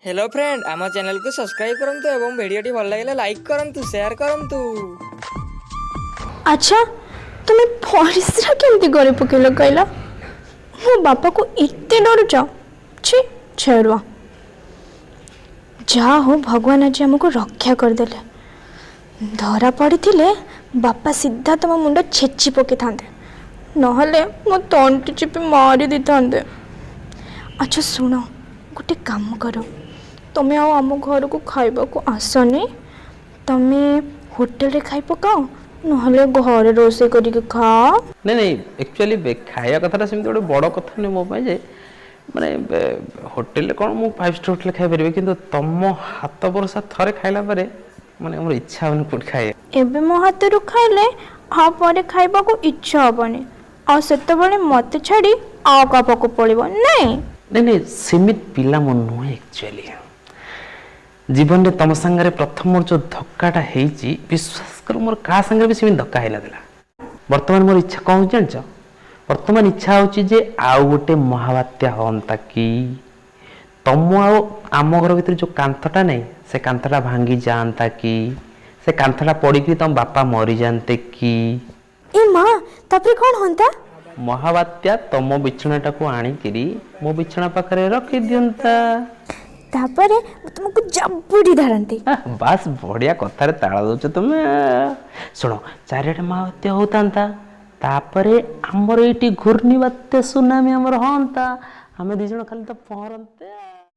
Hello friend, ଆମ ଚ୍ୟାନେଲକୁ subscribe କରନ୍ତୁ ଏବଂ ଭିଡ଼ିଓଟି ଭଲ ଲାଗିଲେ ଲାଇକ୍ କରନ୍ତୁ, ସେୟାର କରନ୍ତୁ। ଆଚ୍ଛା, ତୁମେ ପରିସ୍ରା କେମିତି କରି ପକେଇଲ କହିଲ? ମୋ ବାପାକୁ ଏତେ ଡରୁଛ? ଛି, ଛେରୁଆ। ଯାହା ହଉ, ଭଗବାନ ଆଜି ଆମକୁ ରକ୍ଷା କରିଦେଲେ। ଧରା ପଡ଼ିଥିଲେ ବାପା ସିଧା ତମ ମୁଣ୍ଡ ଛେଚି ପକେଇଥାନ୍ତେ, ନହେଲେ ମୋ ତଣ୍ଟି ଚିପି ମାରି ଦେଇଥାନ୍ତେ। ଆଚ୍ଛା ଶୁଣ, ଗୋଟେ କାମ କର, ତମେ ଆଉ ଆମ ଘରକୁ ଖାଇବାକୁ ଆସନି। ତମେ ହୋଟେଲରେ ଖାଇ ପକାଅ, ନହେଲେ ଘରେ ରୋଷେଇ କରିକି ଖାଅ। ନାଇଁ ନାଇଁ, ଆକ୍ଚୁଆଲି ଖାଇବା କଥାଟା ସେମିତି ଗୋଟେ ବଡ଼ କଥା ନୁହେଁ ମୋ ପାଇଁ ଯେ। ମାନେ ହୋଟେଲରେ କ'ଣ ମୁଁ ଫାଇଭ୍ ଷ୍ଟାର୍ ହୋଟେଲରେ ଖାଇପାରିବି, କିନ୍ତୁ ତମ ହାତ ବରସା ଥରେ ଖାଇଲା ପରେ ମାନେ ମୋର ଇଚ୍ଛା ହେଉନି କୋଉଠି ଖାଇବା। ଏବେ ମୋ ହାତରୁ ଖାଇଲେ ଆଉ ପରେ ଖାଇବାକୁ ଇଚ୍ଛା ହବନି, ଆଉ ସେତେବେଳେ ମତେ ଛାଡ଼ି ଆଉ କାହା ପାଖକୁ ପଳିବ ନାଇଁ? ନାଇଁ ନାଇଁ, ସେମିତି ପିଲା ମୁଁ ନୁହେଁ। ଆକ୍ଚୁଆଲି ଜୀବନରେ ତମ ସାଙ୍ଗରେ ପ୍ରଥମ ମୋର ଯେଉଁ ଧକ୍କାଟା ହେଇଛି, ବିଶ୍ୱାସ କର, ମୋର କାହା ସାଙ୍ଗରେ ବି ସେମିତି ଧକ୍କା ହେଇନଥିଲା। ବର୍ତ୍ତମାନ ମୋର ଇଚ୍ଛା କ'ଣ ହେଉଛି ଜାଣିଛ? ବର୍ତ୍ତମାନ ଇଚ୍ଛା ହେଉଛି ଯେ ଆଉ ଗୋଟେ ମହାବାତ୍ୟା ହଅନ୍ତା କି, ତମ ଆଉ ଆମ ଘର ଭିତରେ ଯେଉଁ କାନ୍ଥଟା ନାହିଁ, ସେ କାନ୍ଥଟା ଭାଙ୍ଗି ଯାଆନ୍ତା କି, ସେ କାନ୍ଥଟା ପଡ଼ିକି ତମ ବାପା ମରିଯାଆନ୍ତେ କି। ଏ ମା, ତାପରେ କ'ଣ ହୁଅନ୍ତା? ମହାବାତ୍ୟା ତମ ବିଛଣାଟାକୁ ଆଣିକିରି ମୋ ବିଛଣା ପାଖରେ ରଖିଦିଅନ୍ତା। ତାପରେ ମୁଁ ତୁମକୁ ଜାବୁଡ଼ି ଧରନ୍ତି। ବାସ୍, ବଢ଼ିଆ କଥାରେ ତାଳ ଦଉଛ ତୁମେ। ଶୁଣ, ଚାରିଆଡ଼େ ମହାବାତ୍ୟା ହଉଥାନ୍ତା, ତାପରେ ଆମର ଏଇଠି ଘୂର୍ଣ୍ଣି ବାତ୍ୟା ସୁନାମି ଆମର ହଅନ୍ତା, ଆମେ ଦି ଜଣ ଖାଲି ତ ପହଁରନ୍ତେ।